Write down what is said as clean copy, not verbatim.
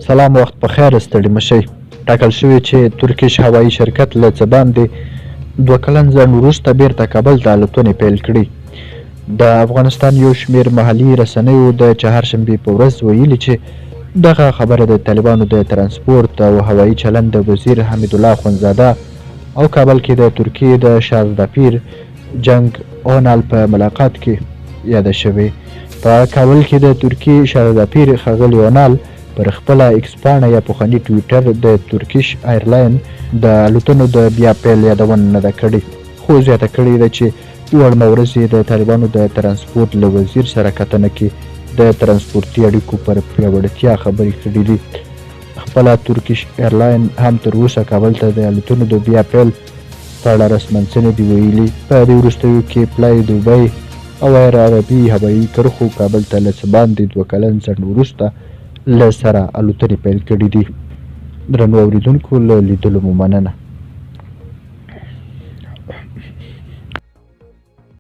سلام وخت په خیر ستړي مه شئ. ټاکل شوې چې ترکش هوایي شرکت له څه باندې دوه کلن ځنډ وروسته بیرته کابل ته الوتنې پیل کړي. د افغانستان یو شمېر محلي رسنیو د چهارشنبې په ورځ ویلي چې دغه خبره د طالبانو د ترانسپورت او هوایي چلند د وزیر حمیدالله اخندزاده او کابل کې د ترکیې د شارزداپیر جنګ اونال په ملاقات کې یاده شوې. په کابل کې د ترکیې شارزداپیر ښاغلي اونال پر خپله ایکس پاڼه یا پخواني ټویټر د ترکیش ایرلاین د الوتنو د بیا پیل یادونه نه ده کړې، خو زیاته کړې ده چې وړمه ورځ یې د طالبانو د ترانسپورت له وزیر سره کتنه کې د ترانسپورتي اړیکو پر پیاوړتیا خبرې کړې دي. خپله ترکیش ایرلاین هم تر اوسه کابل ته د الوتنو د بیا پیل په اړه رسما څه نه دي ویلي. په دې وروستیو کې فلای دوبۍ او ایر عربي هوایي کرښو کابل ته له څه باندې دوه کلن ځنډ وروسته له سره الوتنې پیل کړې دي. درنو اوریدونکو له لیدلو مو مننه.